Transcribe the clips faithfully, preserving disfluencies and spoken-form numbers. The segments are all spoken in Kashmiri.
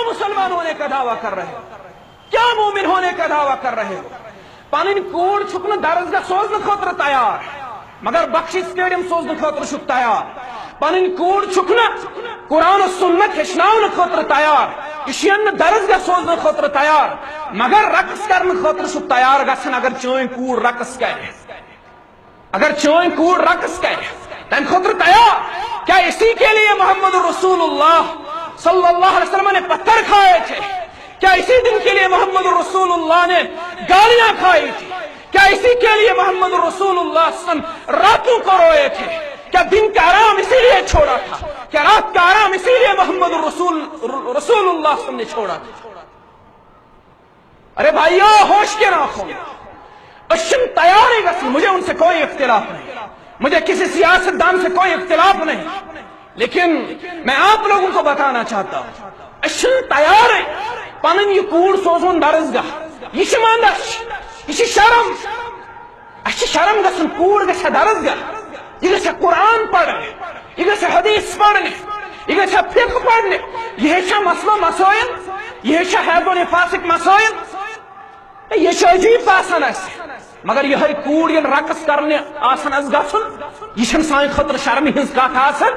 مسلمان ہونے کا دعویٰ کر رہے ہو؟ کیا مومن ہونے کا دعویٰ کر رہے ہو؟ پنٕنۍ کوٗر چھُکھ نہٕ درسگاہ سوزنہٕ خٲطرٕ تیار، مگر بخشش سٹیڈیم سوزنہٕ خٲطرٕ چھُکھ تیار۔ پنٕنۍ کوٗر چھُکھ نہٕ قرآن و سنت ہیٚچھناونہٕ خٲطرٕ تیار، یہِ چھُ یَن نہٕ درسگاہ سوزنہٕ خٲطرٕ تیار، مگر رقص کرنہٕ خٲطرٕ چھُکھ تیار گژھان، اگر چٲنۍ کوٗر رقص کرِ۔ اگر چٲنۍ کوٗر رقص کرِ، تمہِ خٲطرٕ تیار۔ کیا اسی کے لیے محمد رسول اللہ صلی اللہ علیہ وسلم نے پتھر کھائے تھے؟ کیا اسی دن کے لیے محمد رسول اللہ نے گالیاں کھائی تھی؟ کیا اسی کے لیے محمد رسول اللہ صلی اللہ علیہ وسلم راتوں کو روئے تھے؟ کیا دن کا آرام اسی لیے چھوڑا تھا؟ کیا رات کا آرام اسی لیے محمد رسول، رسول اللہ صلی اللہ علیہ وسلم نے چھوڑا تھا؟ ارے بھائیو، ہوش کے ناخن، اشن تیار ہے گژھن، مجھے ان سے کوئی اختلاف نہیں، مجھے کسی سیاست دان سے کوئی اختلاف نہیں، لیکن میں آپ لوگوں کو بتانا چاہتا ہوں، اشن تیار ہے پنن یہ کوڑ سوزون درسگاہ، یہ چھ مندچھ، یہ چھ شرم، اسہِ چھِ شرم گژھُن، کوٗر گژھِ ہا درس گژھِ، یہِ گژھِ ہا قرآن پرنہِ، یہِ گژھِ ہا حدیث پرنہِ، یہِ گژھِ ہا فقہ پرنہِ، یہِ ہیٚچھِ ہا مسلہٕ مسٲیِل، یہِ ہیٚچھِ ہا حیض و نفاسٕکۍ مسٲیِل۔ تہٕ یہِ چھُ عجیٖب باسان اَسہِ۔ مگر یِہوٚے کوٗر ییٚلہِ رقص کرنہِ آسان آسہِ گژھُن، یہِ چھَنہٕ سانہِ خٲطرٕ شرمہِ ہٕنٛز کتھ آسان۔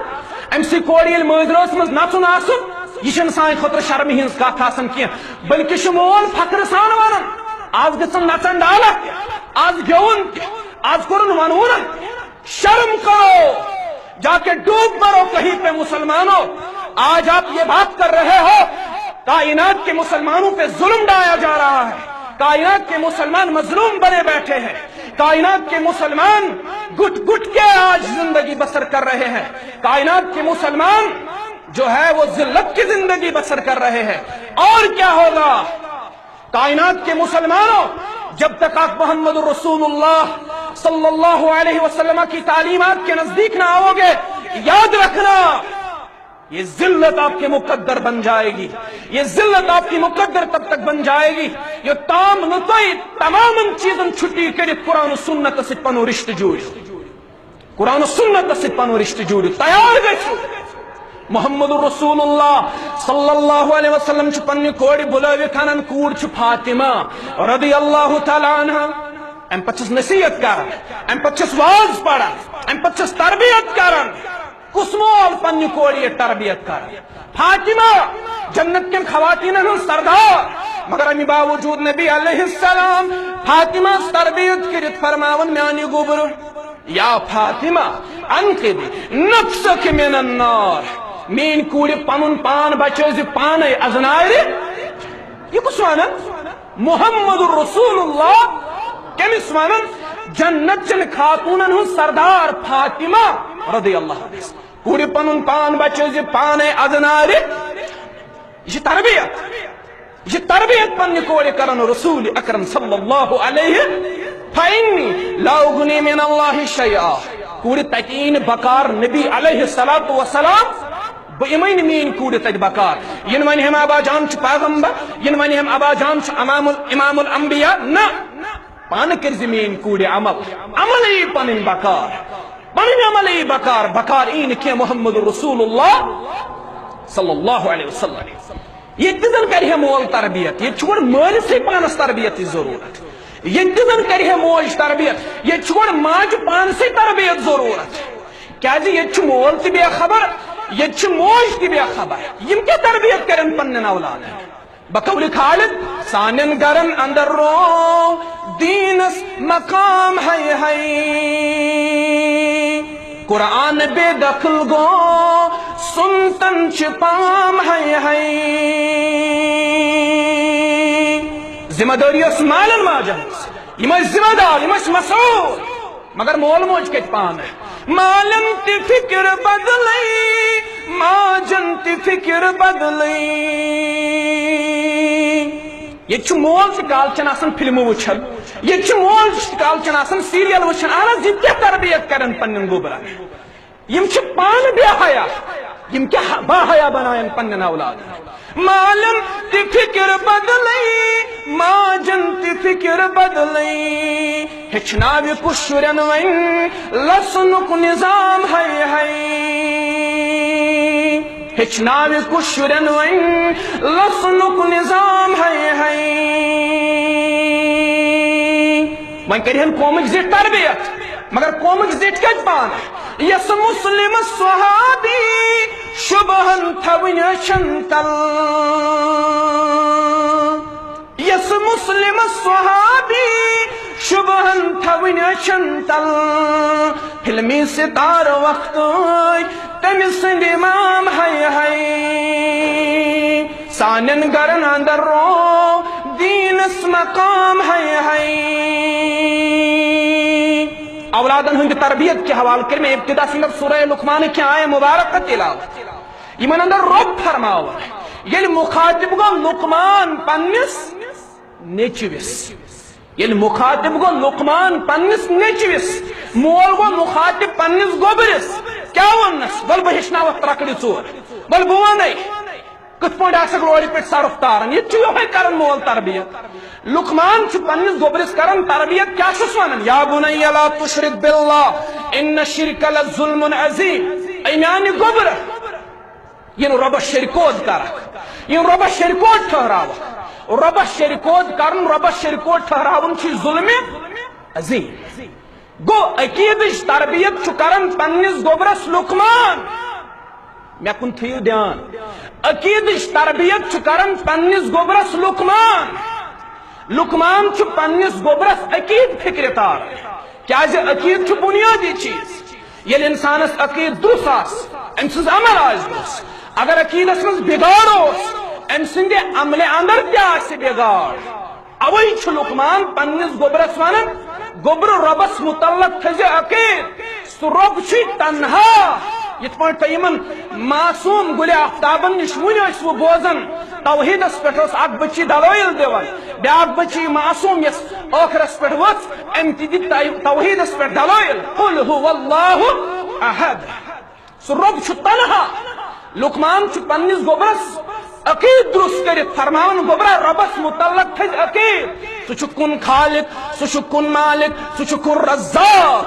أمۍ سٕے کورِ ییٚلہِ مٲنٛزِ رٲژ منٛز نژُن آسُن، یہِ چھَنہٕ سانہِ خٲطرٕ شرمہِ ہٕنٛز کتھ آسان کینٛہہ، بلکہِ چھُ مول فخرٕ سان ونان، "از دِژٕن نژن ڈالکھ تہِ، از گیوُن تہِ، از کوٚرُن ونوُن تہِ۔" شرم کرو، جا کے ڈوب مرو کہیں پہ مسلمانوں۔ آج آپ یہ بات کر رہے ہو، کائنات کے مسلمانوں پہ ظلم ڈھایا جا رہا ہے، کائنات کے مسلمان مظلوم بنے بیٹھے ہیں، کائنات کے مسلمان گٹ گٹ کے آج زندگی بسر کر رہے ہیں، کائنات کے مسلمان جو ہے وہ ذلت کی زندگی بسر کر رہے ہیں۔ اور کیا ہوگا؟ کائنات کے مسلمانوں، جب تک آپ محمد رسول اللہ صلی اللہ علیہ وسلم کی تعلیمات کے نزدیک نہ آؤ گے، یاد رکھنا، یہ ذلت آپ کے مقدر بن جائے گی، یہ ذلت آپ کی مقدر تب تک بن جائے گی، یہ تام نتوئی تمام چیزن چھٹی کر قرآن و سنت سے پنو رشتہ جوڑ۔ قرآن و سنت سۭتۍ پنُن رشتہٕ جوڑِو، تیار گژھِو۔ محمد رسول اللہ صلی اللہ علیہ وسلم چھُ پننہِ کورِ بُلٲوِتھ انان، کوٗر چھِ فاطمہ رضی اللہ تعالیٰ عنہا۔ امہِ پتہٕ چھِس نصیحت کران، امہِ پتہٕ چھِس واز پران، امہِ پتہٕ چھِس تربیت کران۔ کُس مول پننہِ کورِ یہِ تربیت کران؟ فاطمہ، جنت کٮ۪ن خواتیٖنن ہٕنٛز سردار، مگر امہِ باوجود نبی علیہ السلام فاطمہ ہٕنٛز تربیت کٔرِتھ فرماوان، میانہِ گوبرٕ، یا فاطمہ، انقذی نفسک من النار، میٲنۍ کوٗرِ، پنُن پان بچٲوزِ پانے از نارِ۔ یہِ کُس ونان؟ محمد رسول اللہ۔ کٔمِس ونان؟ جنت چٮ۪ن خاتوٗنن ہٕنٛز سردار فاطمہ رضی اللہ عنہا۔ کوٗرِ، پنُن پان بچٲوزِ پانے از نارِ۔ یہِ چھِ تربیت۔ یہِ تربیت پننہِ کورِ کرن رسول اکرم صلی اللہ علیہ، فإنی لا اغنی من اللہ شیئا۔ کوٗرِ، تتہِ یی نہٕ بکار نبی علیہ الصلوۃ والسلام، بہٕ یِمے نہٕ میٲنۍ کوٗرِ تتہِ بکار۔ یِنہٕ ونہِ ہم ابا جان چھُ پیغمبر، یِنہٕ ونہِ ہم ابا جان چھُ امام ال-، امام الانبیاء، نہ۔ پانہٕ کٔرزِ میٲنۍ کوٗرِ عمل، عمل یی پنٕنۍ بکار، پنٕنۍ عمل یی بکار، بکار یی نہٕ کینٛہہ محمد رسول اللہ صلی اللہ علیہ وسلم۔ ییٚتہِ تہِ زن کرِ ہے مول تربیت، ییٚتہِ چھُ گۄڈٕ مٲلِسٕے پانس تربیتٕچ ضروٗرت۔ ییٚتہِ تہِ زن کرِ ہے موج تربیت، ییٚتہِ چھُ گۄڈٕ ماجہِ پانسٕے تربیت ضروٗرت۔ کیازِ ییٚتہِ چھُ مول تہِ بے خبر، ییٚتہِ چھِ موج تہِ بے خبر۔ یِم کیٛاہ تربیت کرن پننٮ۪ن اولادن؟ بقول خالد، سانٮ۪ن گرن اندر رو دیٖنس مقام ہے ہے۔ قرآن بے دخل گو، سنتن چھ پام ہے ہے۔ ذمہ دٲری ٲس مالٮ۪ن ماجن ہٕنٛز۔ یِم ٲسۍ ذمہ دار، یِم ٲسۍ مسؤول۔ مگر مول موج کتہِ پانہٕ؟ مالن تہِ فکر بدلے، ماجن تہِ فکر بدلے۔ ییٚتہِ چھُ مول تہِ کالچن آسان فلمہٕ وٕچھان، ییٚتہِ چھُ مول تہِ کالچن آسان سیریل وٕچھان۔ اہن حظ، یِم کیٛاہ تربیت کرن پننٮ۪ن گوبرن؟ یِم چھِ پانہٕ بے حیا، یِم کیٛاہ با حیا بناون پننٮ۪ن اولادن؟ مالن تہِ فکر بدلے، ماجن تہِ فکر بدلے۔ ہیٚچھناوِ کُس شُرٮ۪ن وۄنۍ لسنُک نظام ہے ہے۔ ہیٚچھناوِ کُس شُرٮ۪ن وۄنۍ لَسنُک نظام، ہَے ہَے۔ وۄنۍ کَرِہَن قومٕکۍ زِٹھۍ تربیت، مگر قومٕکۍ زِٹھۍ کَتہِ پانہٕ؟ یَس مُسلِم صحابی شُبہَن تھاوٕنۍ أچھَن تَل۔ یَس مُسلِم صحابی شُبہَن تھاوٕنۍ أچھَن تَل۔ فِلمی ستارٕ وقتٕے تٔمۍ سٕنٛدۍ امام، ہَے ہَے۔ سانٮ۪ن گَرَن اَندَر رو دیٖنَس مقام، ہَے ہَے۔ اولادَن ہٕنٛدِ تربیت کہِ حوالہٕ کٔر مےٚ ابتداس اَندَر سورہ لقمانٕکۍ کینٛہہ آیہِ مبارکہ تلاوت۔ یِمن اندر رۄب فرماوان، ییٚلہِ مُخاطب گوٚو لقمان پننِس نیٚچوِس، ییٚلہِ مُخاطب گوٚو لقمان پننِس نیٚچوِس، مول گوٚو مُخاطب پننِس گوٚبرِس، کیٛاہ ووٚننس؟ "ول بہٕ ہیٚچھناوتھ ترکڑِ ژور، ول بہٕ ونے کِتھ پٲٹھۍ آسکھ روڈِ پٮ۪ٹھ صرف تاران۔" ییٚتہِ چھُ یِہوٚے کران مول تربیت۔ لقمان چھُ پننِس گوٚبرِس کران تربیت، کیٛاہ چھُس ونان؟ "یا بنی لا تشرک باللہ ان الشرک لظلم عظیم"۔ اے میانہِ گوٚبرٕ، یِن رۄبس شرکوت کرکھ، یِن رۄبس شرکوت ٹھہراوکھ۔ رۄبس شرکوت کرُن، رۄبس شرکوت ٹھہراوُن چھُ ظلمِ عظیم۔ گوٚو عقیدٕچ تربیت چھُ کران پننِس گوٚبرس لقمان۔ مےٚ کُن تھٲیِو دیان، عقیدٕچ تربیت چھُ کران پننِس گوٚبرس لقمان۔ لقمان چھُ پننِس گوٚبرس عقیدٕ فکرِ تاران، کیازِ عقیدٕ چھُ بنیٲدی چیز۔ ییٚلہِ انسانس عقیدٕ درست آسہِ، أمۍ سٕنٛز عمل آسہِ درست۔ اگر عقیدس منٛز بگاڑ اوس، أمۍ سٕنٛدِ عملہِ اندر تہِ آسہِ بگاڑ۔ اوے چھُ لقمان پننِس گوٚبرس ونان، "گوٚبرٕ، رۄبس متعلق تھٲیزِ عقیدٕ۔ سُہ رۄب چھُے تنہا۔" یِتھ پٲٹھۍ تۄہہِ یِمن معصوم گُلِ آفتابن نِش وُنہِ ٲسوٕ بوزان، توحیدس پٮ۪ٹھ ٲس اکھ بچی دلٲیل دِوان، بیاکھ بچی معصوم یۄس ٲخرس پٮ۪ٹھ ؤژھ، أمۍ تہِ دِتۍ تو-، توحیدس پٮ۪ٹھ دلٲیل، "قل هو اللہ احد"۔ سُہ رۄب چھُ تنہا۔ لقمان چھُ پننِس گوٚبرس عقیدٕ درست کٔرِتھ فرماوان، "گوٚبرا، رۄبس متعلق تھٲیزِ عقیدٕ۔ سُہ چھُ کُن خالق، سُہ چھُ کُن مالک، سُہ چھُ کُن رزاق۔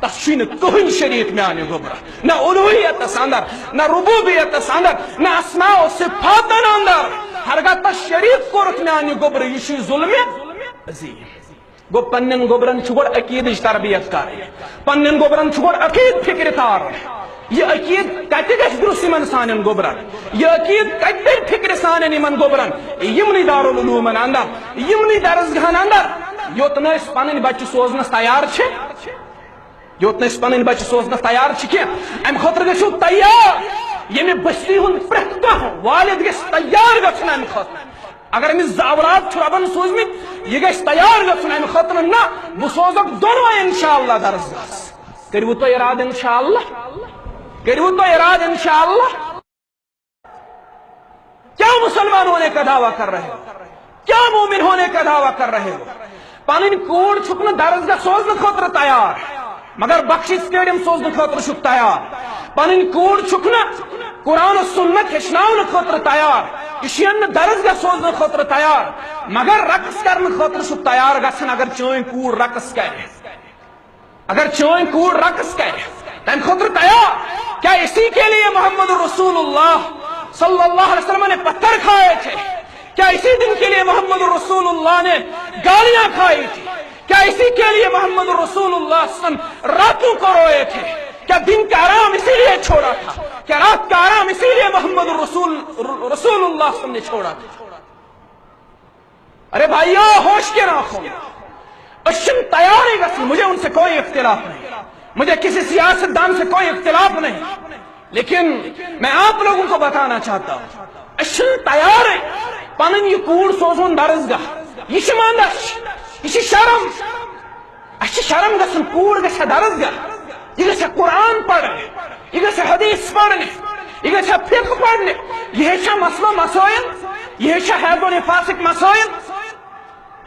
تس چھُے نہٕ کٕہٕنۍ شریٖک میانہِ گوٚبرا۔ نہ الوہیتس اندر، نہ ربوبیتس اندر، نہ اسماء و صفاتن اندر۔ ہرگاہ تس شریٖک کوٚرُکھ میانہِ گوٚبرٕ، یہِ چھُے ظلمِ عظیم۔" گوٚو، پننٮ۪ن گوٚبرن چھُ گۄڈٕ عقیدٕچ تربیت کرٕنۍ، پننٮ۪ن گوٚبرن چھُ گۄڈٕ عقیدٕ فکرِ تارُن۔ یہِ عقیدٕ کتہِ گژھِ درست یِمن سانٮ۪ن گوٚبرن؟ یہِ عقیدٕ کتہِ ترِ فکرِ سانٮ۪ن یِمن گوٚبرن؟ یِمنٕے دارالعلومن اندر، یِمنٕے درسگاہن اندر، یوٚت نہٕ أسۍ پنٕنۍ بچہِ سوزنس تیار چھِ، یوٚت نہٕ أسۍ پنٕنۍ بچہِ سوزنس تیار چھِ کینٛہہ، امہِ خٲطرٕ گٔژھِو تیار۔ ییٚمہِ بستی ہُنٛد پرٛٮ۪تھ کانٛہہ والد گژھِ تیار گژھُن امہِ خٲطرٕ۔ اگر أمِس زٕ اولاد چھِ رۄبن سوٗزمٕتۍ، یہِ گژھِ تیار گژھُن امہِ خٲطرٕ، نہ، بہٕ سوزکھ دۄنوَے انشاءاللہ درسگاہس۔ کٔرِو تُہۍ ارادٕ انشاءاللہ؟ کٔرِو تُہۍ ارادٕ انشاءاللہ؟ کیا مسلمان ہونے کا دعویٰ کر رہے ہو؟ کیا مومن ہونے کا دعویٰ کر رہے ہو؟ پنٕنۍ کوٗر چھُکھ نہٕ درسگاہ سوزنہٕ خٲطرٕ تیار، مگر بخشش سٹیڈیم سوزنہٕ خٲطرٕ چھُکھ تیار۔ پنٕنۍ کوٗر چھُکھ نہٕ قرآن و سنت ہیٚچھناونہٕ خٲطرٕ تیار، یہِ چھُ نہٕ درسگاہ سوزنہٕ خٲطرٕ تیار، مگر رقص کرنہٕ خٲطرٕ چھُکھ تیار گژھان اگر چٲنۍ کوٗر رقص کرِ۔ اگر چٲنۍ کوٗر رقص کرِ، تمہِ خٲطرٕ تیار۔ کیا اسی کے لیے محمد رسول اللہ صلی اللہ علیہ وسلم نے پتھر کھائے تھے؟ کیا اسی دن کے لیے محمد رسول اللہ نے گالیاں کھائی تھی؟ کیا اسی کے لیے محمد رسول اللہ صلی اللہ علیہ وسلم راتوں کو روئے تھے؟ کیا دن کا آرام اسی لیے چھوڑا تھا؟ کیا رات کا آرام اسی لیے محمد رسول، رسول اللہ صلی اللہ علیہ وسلم نے چھوڑا تھا؟ ارے بھائیو، ہوش کے رکھو، أسۍ چھِنہٕ تیارٕے گژھان، مجھے ان سے کوئی اختلاف نہیں، مجھے کسی سیاست دان سے کوئی اختلاف نہیں، لیکن میں آپ لوگوں کو بتانا چاہتا ہوں، أسۍ چھِنہٕ تیارٕے پنٕنۍ یہِ کوٗر سوزُن درسگاہ۔ یہِ چھِ منٛدچھ، یہِ چھِ شرم۔ اَسہِ چھِ شرم گژھُن، کوٗر گژھِ ہا درسگاہ، یہِ گژھِ ہا قرآن پرنہِ، یہِ گژھِ ہا حدیث پرنہِ، یہِ گژھِ ہا فقہ پرنہِ، یہِ ہیٚچھِ ہا مسلہٕ مسٲیِل، یہِ ہیٚچھِ ہا حیض و نفاسٕکۍ مسٲیِل۔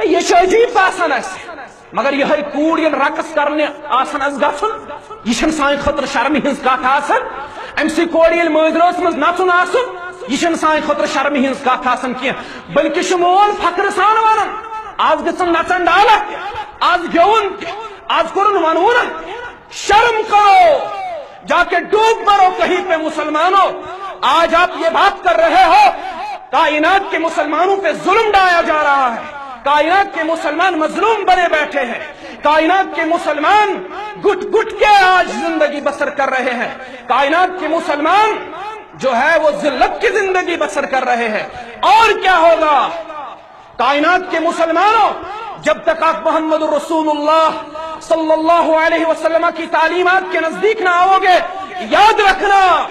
ہے، یہِ چھِ عجیٖب باسان اَسہِ۔ مگر یِہوٚے کوٗر ییٚلہِ رقص کرنہِ آسان اَسہِ گژھُن، یہِ چھَنہٕ سانہِ خٲطرٕ شرمہِ ہٕنٛز کتھ آسان۔ أمۍ سٕے کورِ ییٚلہِ مٲنٛزِ رٲژ منٛز نژُن آسُن، یہِ چھَنہٕ سانہِ خٲطرٕ شرمہِ ہٕنٛز کتھ آسان کینٛہہ، بلکہِ چھُ مول فخرٕ سان ونان، "از دِژٕن نژن ڈالکھ تہِ، از گیوُن تہِ، از کوٚرُن ونوُن تہِ۔" شرم کرو، جا کے ڈوب مرو کہیں پہ مسلمانو، آج آپ یہ بات کر رہے ہو، کائنات کے مسلمانوں پہ ظلم ڈھایا جا رہا ہے، کائنات کے مسلمان مظلوم بنے بیٹھے ہیں، کائنات کے مسلمان گٹ گٹ کے آج زندگی بسر کر رہے ہیں، کائنات کے مسلمان جو ہے وہ ذلت کی زندگی بسر کر رہے ہیں۔ اور کیا ہوگا؟ کائنات کے مسلمانوں، جب تک آپ محمد رسول اللہ صلی اللہ علیہ وسلم کی تعلیمات کے نزدیک نہ آؤ گے، یاد رکھنا،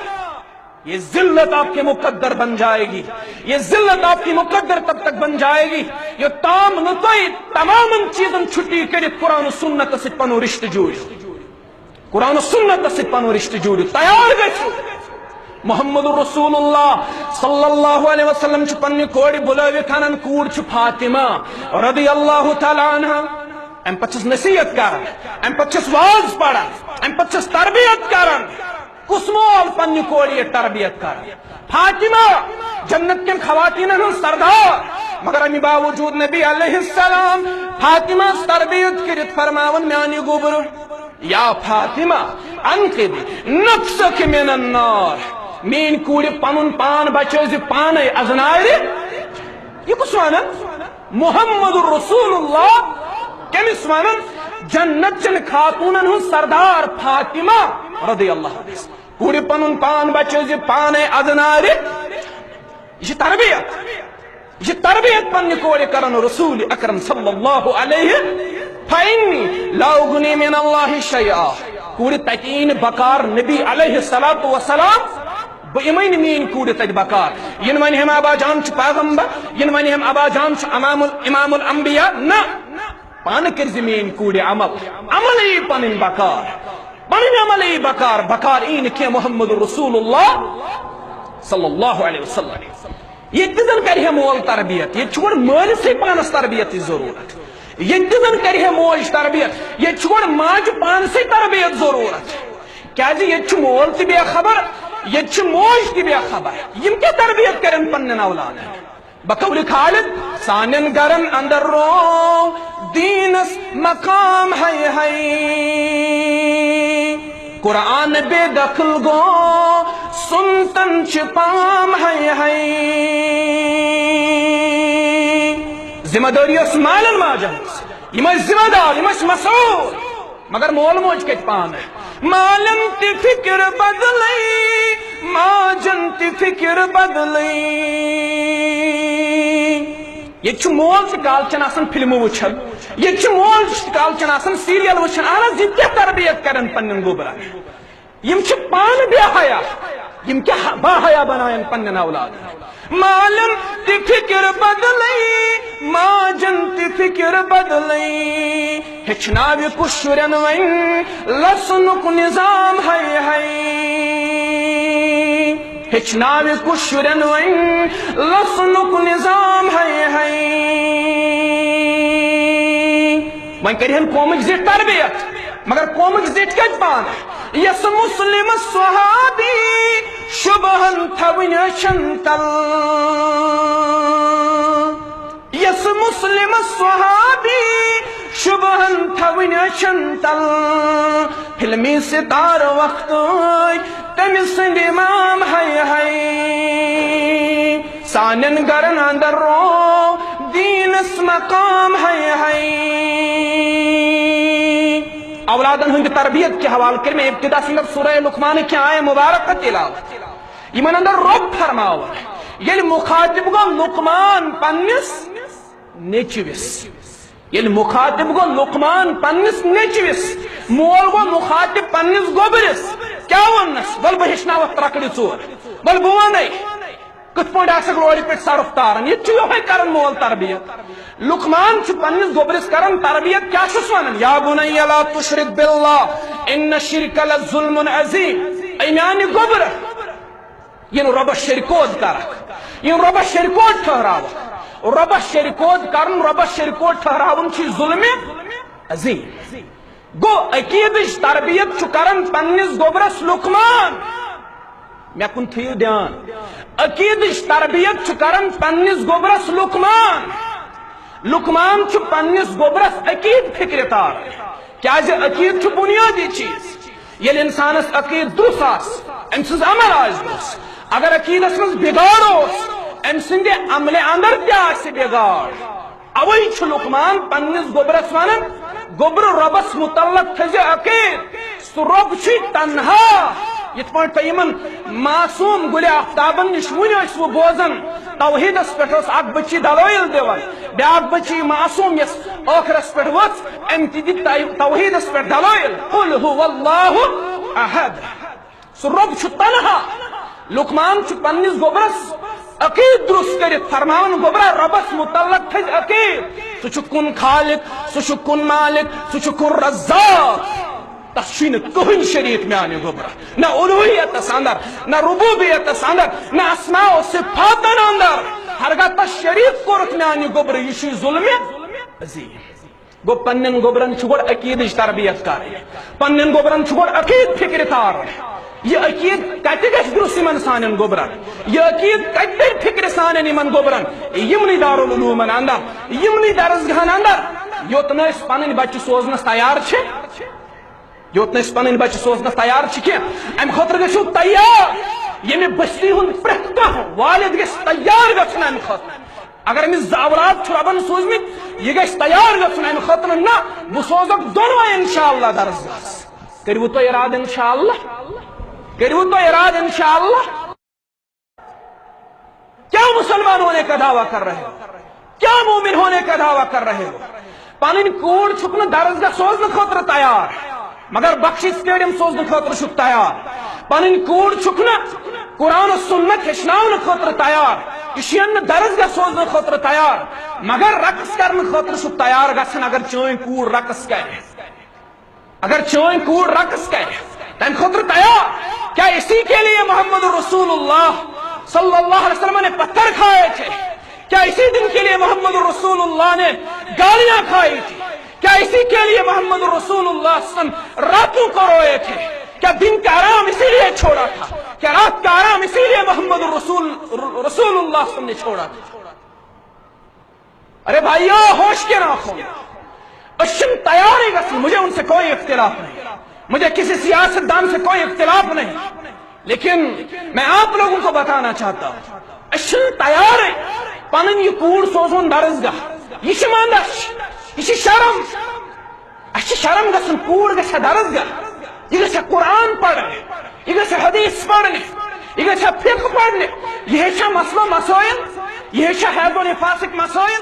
یہ ذلت آپ کے مقدر بن جائے گی، یہ ذلت آپ کی مقدر تب تک بن جائے گی، یہ تام نہ تُہۍ تمام چیزن چھٹی کٔرِتھ قرآن و سنت سۭتۍ پنُن رشتہٕ جوڑِو۔ قرآن و سنت سۭتۍ پنُن رشتہٕ جوڑِو، تیار گژھِو۔ محمد رسول اللہ صلی اللہ علیہ وسلم چھُ پننہِ کورِ بُلٲوِتھ انان، کوٗر چھِ فاطمہ رضی اللہ تعالیٰ عنہا۔ امہِ پتہٕ چھِس نصیحت کران، امہِ پتہٕ چھِس واز پران، امہِ پتہٕ چھِس تربیت کران۔ کُس مول پننہِ کورِ یہِ تربیت کران؟ فاطمہ، جنت کٮ۪ن خواتیٖنن ہٕنٛز سردار، مگر امہِ باوجود نبی علیہ السلام فاطمہ ہس تربیت کٔرِتھ فرماوان، میانہِ گوبرٕ، یا فاطمہ، انقذی نفسک من النار، میٲنۍ کوٗرِ، پنُن پان بچٲوزِ پانے از نارِ۔ یہِ کُس ونان؟ محمد رسول اللہ۔ کٔمِس ونان؟ جنت چٮ۪ن خاتوٗنن ہٕنٛز سردار فاطمہ رضی اللہ عنہا۔ کوٗرِ، پنُن پان بچٲوزِ پانے از نارِ۔ یہِ چھِ تربیت۔ یہِ تربیت پننہِ کورِ کران رسول اکرم صلی اللہ علیہ۔ فإنی لا اغنی من اللہ شیئا۔ کوٗرِ، تتہِ یی نہٕ بکار نبی علیہ الصلوۃ والسلام۔ بہٕ یِمے نہٕ میٲنۍ کوٗرِ تتہِ بکار۔ یِنہٕ ونہِ ہم ابا جان چھُ پیغمبر، یِنہٕ ونہِ ہم ابا جان چھُ امام ال-، امام الانبیاء۔ نہ، پانہٕ کٔرزِ میٲنۍ کوٗرِ عمل۔ عمل یی پنٕنۍ بکار۔ پنٕنۍ عمل یی بکار، بکار یی نہٕ کینٛہہ محمد رسول اللہ صلی اللہ علیہ وسلم۔ ییٚتہِ تہِ زن کرِ ہے مول تربیت، ییٚتہِ چھُ گۄڈٕ مٲلِسٕے پانس تربیتٕچ ضروٗرت۔ ییٚتہِ تہِ زن کرِ ہے موج تربیت، ییٚتہِ چھُ گۄڈٕ ماجہِ پانسٕے تربیت ضروٗرت۔ کیازِ ییٚتہِ چھُ مول تہِ بے خبر، ییٚتہِ چھِ موج تہِ بے خبر۔ یِم کیٛاہ تربیت کرن پننٮ۪ن اولادن؟ بقول خالد، سانٮ۪ن گرن اندر رو دیٖنس مقام ہے ہے۔ قرآن بے دخل گو، سنتن چھ پام ہے ہے۔ ذمہ دٲری ٲس مالٮ۪ن ماجن ہٕنٛز۔ یِم ٲسۍ ذمہ دار، یِم ٲسۍ مسؤول۔ مگر مول موج کتہِ پانہٕ؟ مالن تہِ فکر بدلے، ماجن تہِ فکر بدلے۔ ییٚتہِ چھُ مول تہِ کالچن آسان فلمہٕ وٕچھان، ییٚتہِ چھُ مول تہِ کالچن آسان سیریل وٕچھان۔ اہن حظ، یہِ کیٛاہ تربیت کرن پننٮ۪ن گوبرن؟ یِم چھِ پانہٕ بے حیا، یِم کیٛاہ با حیا بناون پننٮ۪ن اولادن؟ مالن تہِ فکر بدلے، ماجن تہِ فکر بدلے۔ ہیٚچھناوِ کُس شُرٮ۪ن وۄنۍ لسنُک نظام ہے ہے۔ ہیٚچھناوِ کُس شُرٮ۪ن وۄنۍ لسنُک نظام ہے ہے۔ وۄنۍ کٔرِہن قومٕکۍ زِٹھۍ تربیت، مگر قومٕکۍ زِٹھۍ کتہِ پانہٕ؟ یس مسلم صحابی شبہن تھاوٕنۍ أچھن تل۔ یس مسلم صحابی شبہن تھاوٕنۍ أچھن تل۔ فلمی ستارٕ وقتٕے تٔمۍ سٕنٛدۍ امام ہے ہے۔ سانٮ۪ن گرن اندر رو دیٖنس مقام ہے ہے۔ اولادن ہٕنٛدِ تربیت کہِ حوالہٕ کٔر مےٚ ابتدا اندر سورہ لقمان کہِ آیہ مبارکہ تلاوت۔ یِمن اندر رۄب فرماوان، ییٚلہِ مخاطب گوٚو لقمان پننِس نیٚچوِس، ییٚلہِ مخاطب گوٚو لقمان پننِس نیٚچوِس، مول گوٚو مخاطب پننِس گوٚبرِس، کیٛاہ ووٚننس؟ ول بہٕ ہیٚچھناوتھ ترکڑِ ژور، ول بہٕ ونے۔ کِتھ پٲٹھۍ آسکھ لورِ پٮ۪ٹھ سرُپھ تاران؟ ییٚتہِ چھُ یِہوٚے کران مول تربیت۔ لقمان چھُ پننِس گوٚبرِس کران تربیت، کیٛاہ چھُس ونان؟ یا بنی لا تشرک باللہ ان الشرک لظلم عظیم۔ اے میانہِ گوٚبرٕ، یِن رۄبس شرکوت کرکھ، یِن رۄبس شرکوت ٹھہراوکھ۔ رۄبس شرکوت کرُن، رۄبس شرکوت ٹھہراوُن چھُ ظلمِ عظیم۔ گوٚو، عقیدٕچ تربیت چھُ کران پننِس گوٚبرس لقمان۔ مےٚ کُن تھٲیِو دیان۔ عقیدٕچ تربیت چھُ کران پننِس گوٚبرس لقمان۔ لقمان چھُ پننِس گوٚبرس عقیدٕ فکرِ تاران۔ کیازِ عقیدٕ چھُ بنیٲدی چیز۔ ییٚلہِ انسانس عقیدٕ درست آسہِ، أمۍ سٕنٛز عمل آسہِ درست، اگر عقیدس منٛز بگاڑ اوس، أمۍ سٕنٛدِ عملہِ اندر تہِ آسہِ بگاڑ۔ اوے چھُ لقمان پننِس گوٚبرس ونان، گوٚبرٕ، رۄبس متعلق تھٲیزِ عقید۔ سُہ رۄب چھُے تنہا۔ یِتھ پٲٹھۍ تۄہہِ یِمن معصوم گُلِ آفتابن نِش وُنہِ ٲسوٕ بوزان، توحیدس پٮ۪ٹھ ٲس اکھ بچی دلٲیل دِوان، بیاکھ بچی معصوم یۄس ٲخرس پٮ۪ٹھ ؤژھ، أمۍ تہِ دِتۍ تو-، توحیدس پٮ۪ٹھ دلٲیل، قل هو اللہ احد۔ سُہ رۄب چھُ تنہا۔ لقمان چھُ پننِس گوٚبرس عقید درست کٔرِتھ فرماوان، گوٚبرا، رۄبس متعلق تھٲوۍ عقید۔ سُہ چھُ کُن خالق، سُہ چھُ کُن مالک، سُہ چھُ کُن رزاق۔ تس چھُے نہٕ کٕہٕنۍ شریٖک میانہِ گوٚبرا، نہ الوہیتس اندر، نہ ربوبیتس اندر، نہ اسماء و صفاتن اندر۔ ہرگاہ تس شریٖک کوٚرُکھ میانہِ گوٚبرٕ، یہِ چھُے ظلمِ عظیم۔ گوٚو، پننٮ۪ن گوٚبرن چھُ گۄڈٕ عقیدٕچ تربیت کرٕنۍ، پننٮ۪ن گوٚبرن چھُ گۄڈٕ عقید فکرِ تارُن۔ یہِ عقید کتہِ گژھِ درست یِمن سانٮ۪ن گوٚبرن؟ یہِ عقید کتہِ ترِ فکرِ سانٮ۪ن یِمن گوٚبرن؟ یِمنٕے دارالعلومن اندر، یِمنٕے درسگاہن اندر، یوٚت نہٕ أسۍ پنٕنۍ بچہِ سوزنس تیار چھِ، یوٚت نہٕ أسۍ پنٕنۍ بچہِ سوزنس تیار چھِ کینٛہہ، امہِ خٲطرٕ گٔژھِو تیار۔ ییٚمہِ بستی ہُنٛد پرٛٮ۪تھ کانٛہہ والد گژھِ تیار گژھُن امہِ خٲطرٕ۔ اگر أمِس زٕ اولاد چھُ رۄبن سوٗزمٕتۍ، یہِ گژھِ تیار گژھُن امہِ خٲطرٕ، نہ، بہٕ سوزکھ دۄنوَے انشاءاللہ درسگاہس۔ کٔرِو تُہۍ ارادٕ انشاءاللہ؟ کٔرِو تُہۍ ارادٕ انشاءاللہ؟ کیا مسلمان ہونے کا دعویٰ کر رہے ہو؟ کیا مومن ہونے کا دعویٰ کر رہے ہو؟ پنٕنۍ کوٗر چھُکھ نہٕ درسگاہ سوزنہٕ خٲطرٕ تیار، مگر بخشش سٹیڈیم سوزنہٕ خٲطرٕ چھُکھ تیار۔ پنٕنۍ کوٗر چھُکھ نہٕ قرآن و سنت ہیٚچھناونہٕ خٲطرٕ تیار، یہِ چھُ نہٕ درسگاہ سوزنہٕ خٲطرٕ تیار، مگر رقص کرنہٕ خٲطرٕ چھُکھ تیار گژھان، اگر چٲنۍ کوٗر رقص کرِ۔ اگر چٲنۍ کوٗر رقص کرِ، تمہِ خٲطرٕ تیار۔ کیا اسی کے لیے محمد رسول اللہ صلی اللہ علیہ وسلم نے پتھر کھائے تھے؟ کیا اسی دن کے لیے محمد رسول اللہ نے گالیاں کھائی تھی؟ کیا اسی کے لیے محمد رسول اللہ صلی اللہ علیہ وسلم راتوں کو روئے تھے؟ کیا دن کا آرام اسی لیے چھوڑا تھا؟ کیا رات کا آرام اسی لیے محمد رسول، رسول اللہ صلی اللہ علیہ وسلم نے چھوڑا تھا؟ ارے بھائیو، ہوش کے ناخن، أسۍ چھِنہٕ تیارٕے گژھان۔ مجھے ان سے کوئی اختلاف نہیں، مجھے کسی سیاست دان سے کوئی اختلاف نہیں، لیکن میں آپ لوگوں کو بتانا چاہتا ہوں، أسۍ چھِنہٕ تیارٕے پنٕنۍ یہِ کوٗر سوزُن درسگاہ۔ یہِ چھِ منٛدچھ، یہِ چھِ شرم۔ اَسہِ چھِ شرم گژھُن، کوٗر گژھِ ہا درسگاہ، یہِ گژھِ ہا قرآن پرنہِ، یہِ گژھِ ہا حدیث پرنہِ، یہِ گژھِ ہا فقہ پرنہِ، یہِ ہیٚچھِ ہا مسلہٕ مسٲیِل، یہِ ہیٚچھِ ہا حیض و نفاسٕکۍ مسٲیِل،